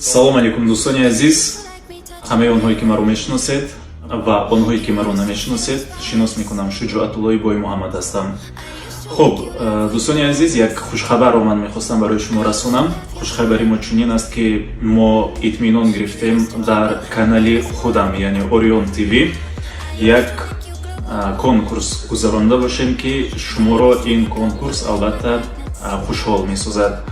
Салом алейкум, дӯстони азиз, ҳамаи онҳое, ки маро мешиносед, ва онҳое, ки маро намешиносед, шинос мекунам: Шуҷоатуллои Бой Муҳаммад ҳастам. Хуб, дӯстони азиз, як хушхабарро ман мехостам барои шумо расонам. Хушхабари мо чунин аст, ки мо итминон гирифтем дар канали худам, яъне Орион ТВ, як конкурс гузаронда бошем, ки шуморо ин конкурс албатта хушҳол месозад.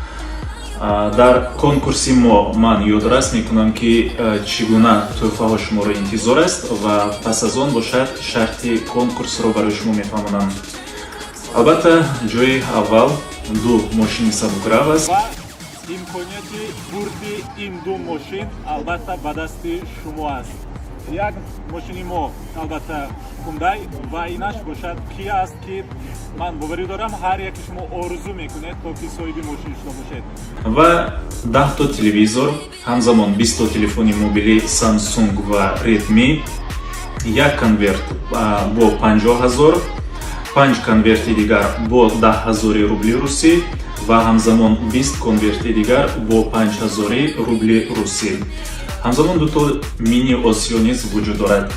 Дар конкурси мо ман ёдрас мекунам, ки чӣ гуна тӯҳфаҳо шуморо интизор аст, ва пас аз он бошад шарти конкурсро барои шумо мефаҳмонам. Албатта, ҷои аввал ду мошини сабукрав аст. Ва имконияти бурди ин ду мошин албатта ба дасти шумо аст. Як мошини мо албатта Хундай ва инаш бошад Кия аст, ки ман боварӣ дорам, ҳар яке шумо орзу мекунед, то ки соҳиби мошин шуда бошед. Ва 10-то телевизор, ҳамзамон 20-то телефони мобилӣ Samsung ва Redmi, як конверт бо 50 000, панҷ конверти дигар бо 10 ҳазори рубли русӣ ва ҳамзамон 20 конверти дигар бо 5000-и рубли русӣ, ҳамзамон дуто мини Осиё низ вуҷуд дорад.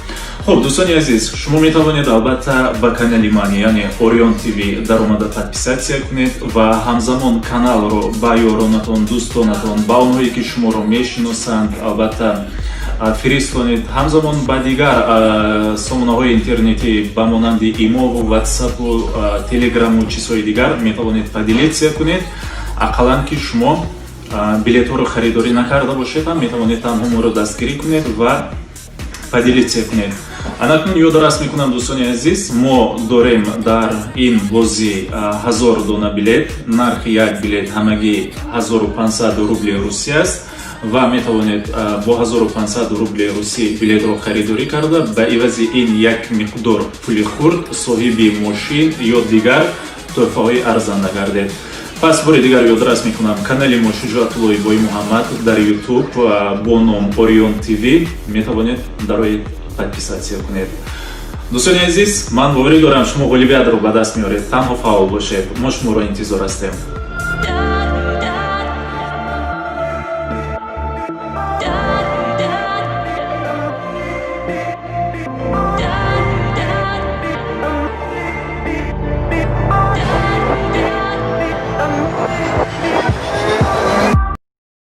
Хуб, дӯстони азиз, шумо метавонед албатта ба канали ман, яъне Орион ТВ, даромада подписаться кунед ва ҳамзамон каналро ба ёронатон, дӯстонатон, ба онҳое, ки шуморо мешиносанд, албатта фиристонед. Ҳамзамон ба дигар сомонаҳои интернетӣ ба монанди Имову Ватсапу Телеграму чизҳои дигар метавонед поделиться кунед. Ақаллан ки шумо билетҳоро харидорӣ накарда бошед ҳам, метавонед танҳо моро дастгирӣ кунед ва поделиться кунед. Анакнун ёдрас мекунам, дӯстони азиз, мо дорем дар ин бозӣ 1000 дона билет. Нархи як билет ҳамагӣ 1500 рубли русӣ аст ва метавонед бо 1500 рубли русӣ билетро харидорӣ карда, ба ивази ин як миқдор пули хурд соҳиби мошин ё дигар тӯҳфаҳои арзанда гардед. Пас бори дигар ёдрас мекунам: канали мо Шуҷоатуллои Бои Муҳаммад дар Ютуб бо ном Орион ТВ, метавонед дарои подписаться кунед. Дӯстони азиз, ман боварӣ дорам, шумо ғолибиятро ба даст меоред. Танҳо фаъол бошед, мо шуморо интизор ҳастем.